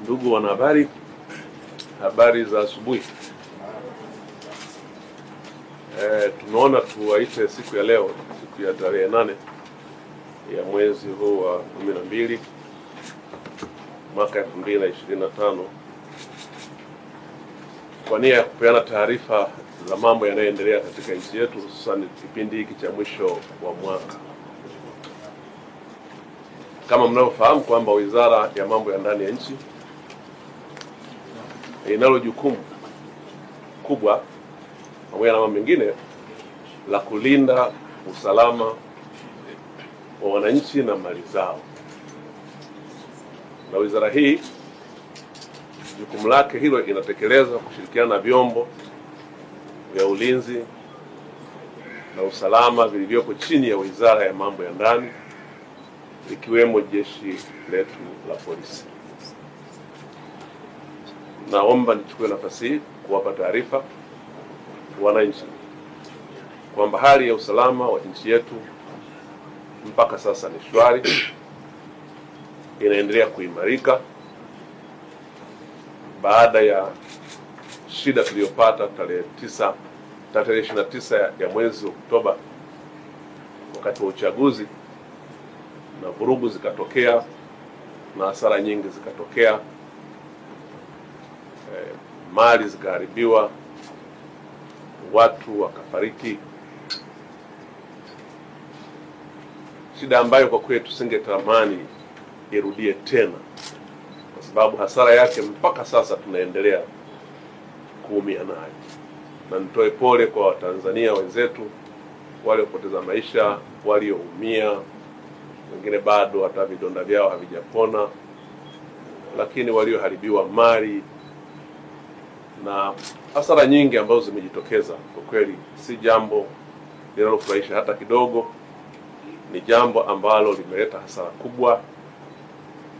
Ndugu wanahabari, habari za asubuhi. Tumeona tuwaite siku ya leo, siku ya tarehe 8 ya mwezi huu wa 12 mwaka 2025 kwa nia ya kupeana taarifa za mambo yanayoendelea katika nchi yetu, hususan kipindi hiki cha mwisho wa mwaka. Kama mnavyofahamu kwamba Wizara ya Mambo ya Ndani ya Nchi inalo jukumu kubwa pamoja na mambo mengine la kulinda usalama wa wananchi na mali zao. Na wizara hii jukumu lake hilo inatekeleza kushirikiana na vyombo vya ulinzi na usalama vilivyoko chini ya Wizara ya Mambo ya Ndani, ikiwemo jeshi letu la polisi. Naomba nichukue nafasi hii kuwapa taarifa wananchi kwamba hali ya usalama wa nchi yetu mpaka sasa ni shwari, inaendelea kuimarika baada ya shida tuliyopata tarehe 29 ya mwezi Oktoba wakati wa uchaguzi, na vurugu zikatokea na hasara nyingi zikatokea, mali zikaharibiwa, watu wakafariki, shida ambayo kwa kweli tusingetamani irudie tena, kwa sababu hasara yake mpaka sasa tunaendelea kuumia nayo. Na nitoe pole kwa Watanzania wenzetu waliopoteza maisha, walioumia, wengine bado hata vidonda vyao havijapona, lakini walioharibiwa mali na hasara nyingi ambazo zimejitokeza. Kwa kweli si jambo linalofurahisha hata kidogo, ni jambo ambalo limeleta hasara kubwa.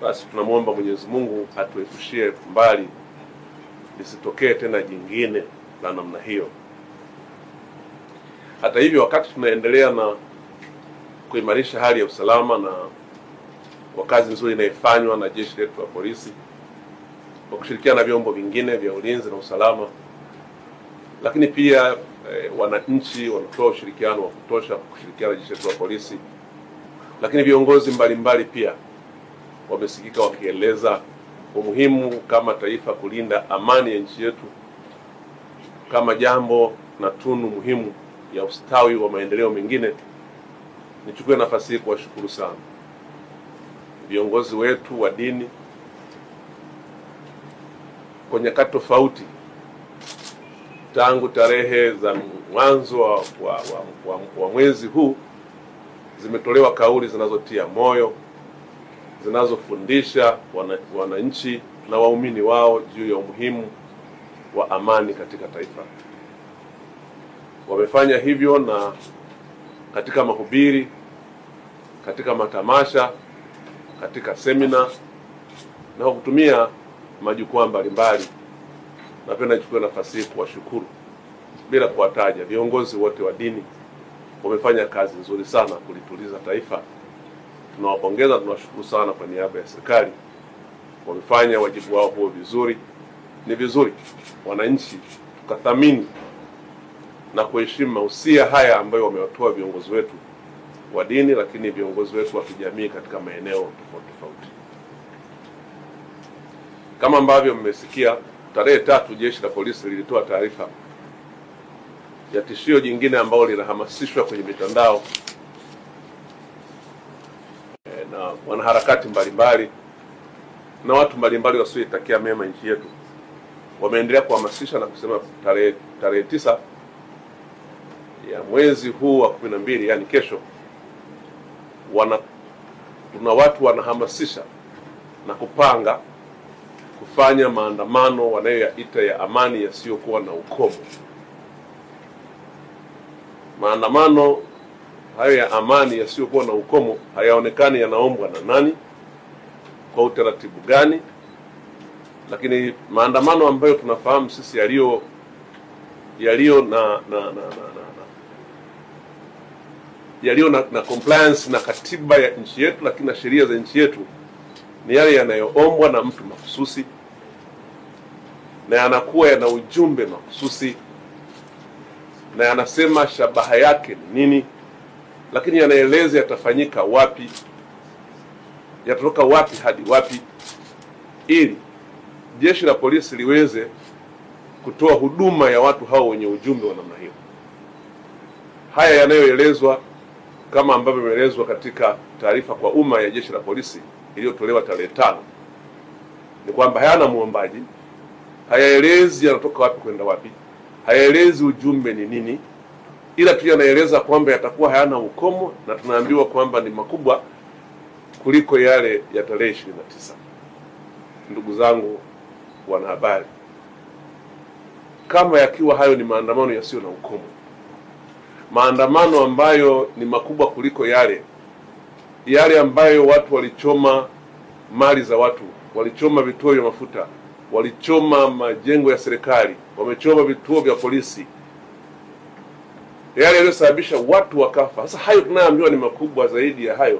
Basi tunamuomba Mwenyezi Mungu atuepushie mbali lisitokee tena jingine la namna hiyo. Hata hivyo, wakati tunaendelea na kuimarisha hali ya usalama na kwa kazi nzuri inayofanywa na jeshi letu la polisi kwa kushirikiana na vyombo vingine vya ulinzi na usalama, lakini pia wananchi wanatoa ushirikiano wa kutosha kushirikiana na jeshi letu la polisi, lakini viongozi mbalimbali pia wamesikika wakieleza umuhimu kama taifa kulinda amani ya nchi yetu kama jambo na tunu muhimu ya ustawi wa maendeleo mengine. Nichukue nafasi hii kuwashukuru sana viongozi wetu wa dini kwa nyakati tofauti tangu tarehe za mwanzo wa mwezi huu zimetolewa kauli zinazotia moyo, zinazofundisha wananchi na waumini wao juu ya umuhimu wa amani katika taifa. Wamefanya hivyo na katika mahubiri, katika matamasha, katika semina na kwa kutumia majukwaa mbalimbali. Napenda nichukue nafasi hii kuwashukuru bila kuwataja viongozi wote wa dini, wamefanya kazi nzuri sana kulituliza taifa. Tunawapongeza, tunawashukuru sana kwa niaba ya serikali. Wamefanya wajibu wao huo vizuri. Ni vizuri wananchi tukathamini na kuheshimu mahusia haya ambayo wamewatoa viongozi wetu wa dini, lakini viongozi wetu wa kijamii katika maeneo tofauti tofauti. Kama ambavyo mmesikia, tarehe 3 jeshi la polisi lilitoa taarifa ya tishio jingine ambalo linahamasishwa kwenye mitandao na wanaharakati mbalimbali na watu mbalimbali wasioitakia mema nchi yetu. Wameendelea kuhamasisha na kusema tarehe 9 ya mwezi huu wa 12, yani kesho, kuna watu wanahamasisha na kupanga kufanya maandamano wanayoyaita ya amani yasiyokuwa na ukomo. Maandamano hayo ya amani yasiyokuwa na ukomo hayaonekani yanaombwa na nani, kwa utaratibu gani, lakini maandamano ambayo tunafahamu sisi yaliyo na compliance na katiba ya nchi yetu, lakini na sheria za nchi yetu, ni yale yanayoombwa na mtu mahususi na yanakuwa yana ujumbe mahususi na yanasema shabaha yake ni nini, lakini yanaeleza yatafanyika wapi, yatatoka wapi hadi wapi, ili jeshi la polisi liweze kutoa huduma ya watu hao wenye ujumbe wa namna hiyo. Haya yanayoelezwa kama ambavyo imeelezwa katika taarifa kwa umma ya jeshi la polisi iliyotolewa tarehe 5 ni kwamba hayana muombaji, hayaelezi yanatoka wapi kwenda wapi, hayaelezi ujumbe ni nini, ila tu yanaeleza kwamba yatakuwa hayana ukomo na tunaambiwa kwamba ni makubwa kuliko yale ya tarehe 29. Ndugu zangu wanahabari, kama yakiwa hayo ni maandamano yasiyo na ukomo, maandamano ambayo ni makubwa kuliko yale ambayo watu walichoma mali za watu, walichoma vituo vya mafuta, walichoma majengo ya serikali, wamechoma vituo vya polisi, yale yaliyosababisha watu wakafa. Sasa hayo tunayoambiwa ni makubwa zaidi ya hayo.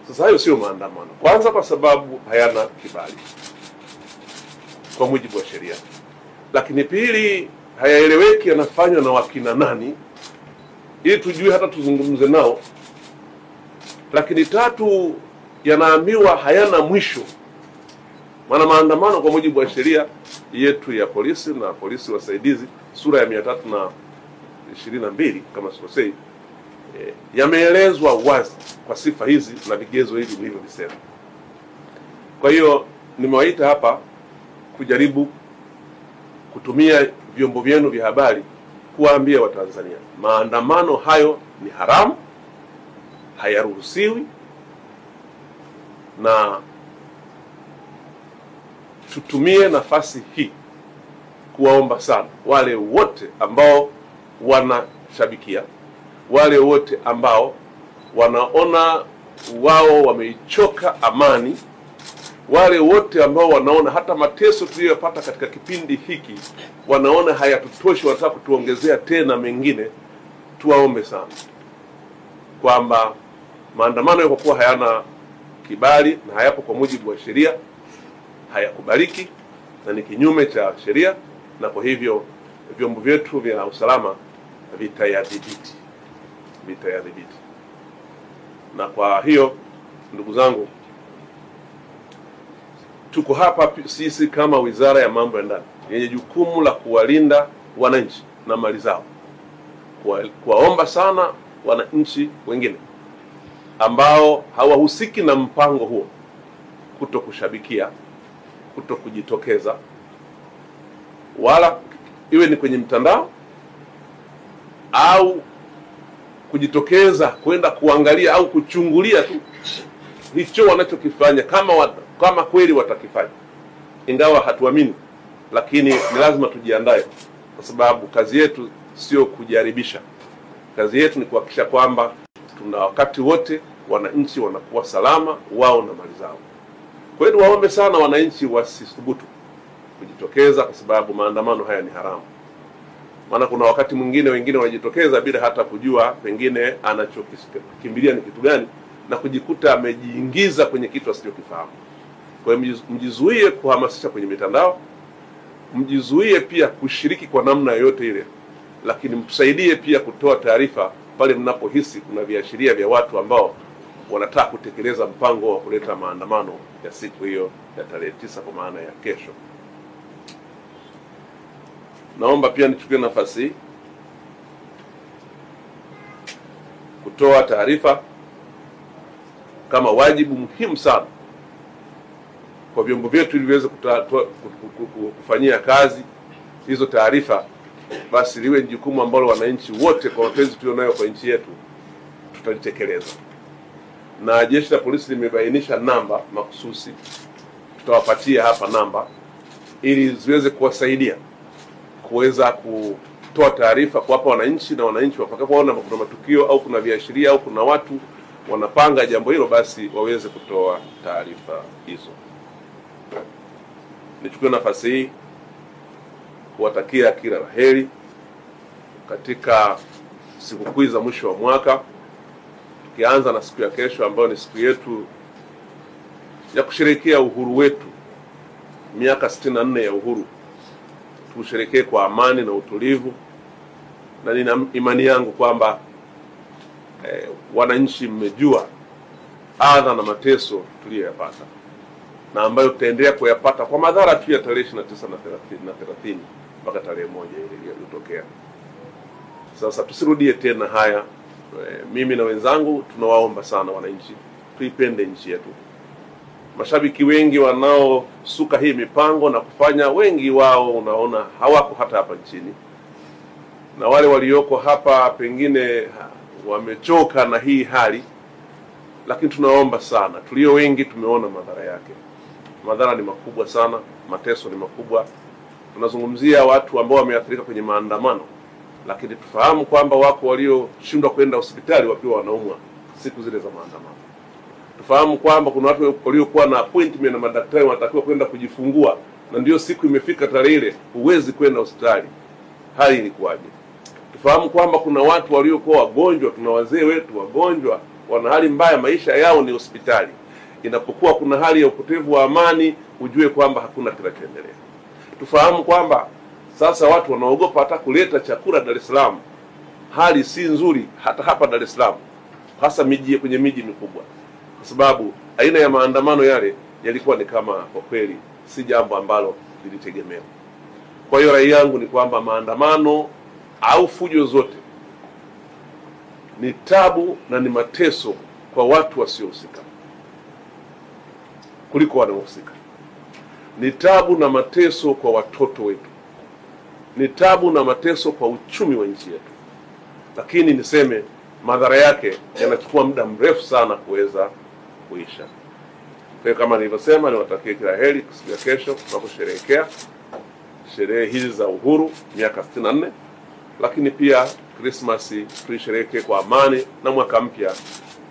Sasa hayo sio maandamano. Kwanza kwa sababu hayana kibali kwa mujibu wa sheria. Lakini pili, hayaeleweki yanafanywa na wakina nani ili tujue hata tuzungumze nao. Lakini tatu, yanaambiwa hayana mwisho. Maana maandamano kwa mujibu wa sheria yetu ya polisi na polisi wasaidizi sura ya 322 kama sikosei, yameelezwa wazi kwa sifa hizi na vigezo hivi nilivyovisema. Kwa hiyo nimewaita hapa kujaribu kutumia vyombo vyenu vya habari kuwaambia Watanzania maandamano hayo ni haramu, hayaruhusiwi, na tutumie nafasi hii kuwaomba sana wale wote ambao wanashabikia, wale wote ambao wanaona wao wameichoka amani, wale wote ambao wanaona hata mateso tuliyopata katika kipindi hiki wanaona hayatutoshi, wanataka kutuongezea tena mengine, tuwaombe sana kwamba maandamano kwa kuwa hayana kibali na hayapo kwa mujibu wa sheria, hayakubaliki na ni kinyume cha sheria, na kwa hivyo vyombo vyetu vya usalama vitayadhibiti. Na kwa hiyo ndugu zangu, tuko hapa sisi kama Wizara ya Mambo ya Ndani yenye jukumu la kuwalinda wananchi na mali zao, kuwaomba sana wananchi wengine ambao hawahusiki na mpango huo kutokushabikia, kutokujitokeza, wala iwe ni kwenye mtandao au kujitokeza kwenda kuangalia au kuchungulia tu hicho wanachokifanya, kama kweli watakifanya, ingawa hatuamini, lakini ni lazima tujiandae, kwa sababu kazi yetu sio kujaribisha. Kazi yetu ni kuhakikisha kwamba tuna wakati wote wananchi wanakuwa salama wao na mali zao. Kwa hiyo waombe sana wananchi wasithubutu kujitokeza, kwa sababu maandamano haya ni haramu. Maana kuna wakati mwingine wengine wanajitokeza bila hata kujua pengine anachokimbilia ni kitu gani, na kujikuta amejiingiza kwenye kitu asichokifahamu. Kwa hiyo mjizuie kuhamasisha kwenye mitandao, mjizuie pia kushiriki kwa namna yoyote ile, lakini mtusaidie pia kutoa taarifa pale mnapohisi kuna viashiria vya watu ambao wanataka kutekeleza mpango wa kuleta maandamano ya siku hiyo ya tarehe 9, kwa maana ya kesho. Naomba pia nichukue nafasi kutoa taarifa kama wajibu muhimu sana kwa vyombo vyetu ili viweze kufanyia kazi hizo taarifa. Basi liwe jukumu ambalo wananchi wote kwa mapenzi tulionayo kwa nchi yetu tutalitekeleza. Na jeshi la polisi limebainisha namba makususi, tutawapatia hapa namba ili ziweze kuwasaidia kuweza kutoa taarifa kuwapa wananchi, na wananchi watakapoona kuna matukio au kuna viashiria au kuna watu wanapanga jambo hilo, basi waweze kutoa taarifa hizo. Nichukue nafasi hii kuwatakia kila la heri katika sikukuu za mwisho wa mwaka, tukianza na siku ya kesho ambayo ni siku yetu ya kusherehekea uhuru wetu, miaka 64 ya uhuru, tusherehekee kwa amani na utulivu, na nina imani yangu kwamba wananchi mmejua adha na mateso tuliyoyapata na ambayo tutaendelea kuyapata kwa madhara tu ya tarehe 29 na 30 mpaka tarehe 1 ile iliyotokea. Sasa tusirudie tena haya. Mimi na wenzangu tunawaomba sana wananchi tuipende nchi yetu. Mashabiki wengi wanaosuka hii mipango na kufanya, wengi wao unaona hawako hata hapa nchini, na wale walioko hapa pengine wamechoka na hii hali, lakini tunaomba sana, tulio wengi tumeona madhara yake. Madhara ni makubwa sana, mateso ni makubwa. Tunazungumzia watu ambao wameathirika kwenye maandamano, lakini tufahamu kwamba wako walioshindwa kwenda hospitali wakiwa wanaumwa siku zile za maandamano. Tufahamu kwamba kuna watu waliokuwa na appointment na madaktari wanatakiwa kwenda kujifungua, na ndio siku imefika tarehe ile huwezi kwenda hospitali. Hali ilikuwaje? Tufahamu kwamba kuna watu waliokuwa wagonjwa, tuna wazee wetu wagonjwa, wana hali mbaya, maisha yao ni hospitali. Inapokuwa kuna hali ya upotevu wa amani, ujue kwamba hakuna kinachoendelea. Tufahamu kwamba sasa watu wanaogopa hata kuleta chakula Dar es Salaam. Hali si nzuri hata hapa Dar es Salaam, hasa miji, kwenye miji mikubwa, kwa sababu aina ya maandamano yale yalikuwa ni kama, kwa kweli si jambo ambalo lilitegemewa. Kwa hiyo rai yangu ni kwamba maandamano au fujo zote ni tabu na ni mateso kwa watu wasiohusika kuliko wanaohusika. Ni tabu na mateso kwa watoto wetu, ni tabu na mateso kwa uchumi wa nchi yetu. Lakini niseme madhara yake yanachukua muda mrefu sana kuweza kuisha. Kwa hiyo kama nilivyosema, niwatakie kila heri siku ya kesho tunaposherehekea sherehe hizi za uhuru miaka 64, lakini pia Christmas tuisherehekee kwa amani na mwaka mpya,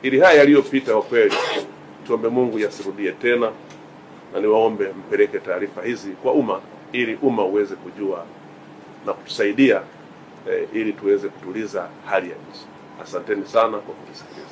ili haya yaliyopita kwa kweli tuombe Mungu yasirudie tena, na niwaombe mpeleke taarifa hizi kwa umma ili umma uweze kujua na kutusaidia ili tuweze kutuliza hali ya nchi. Asanteni sana kwa kutusikiliza.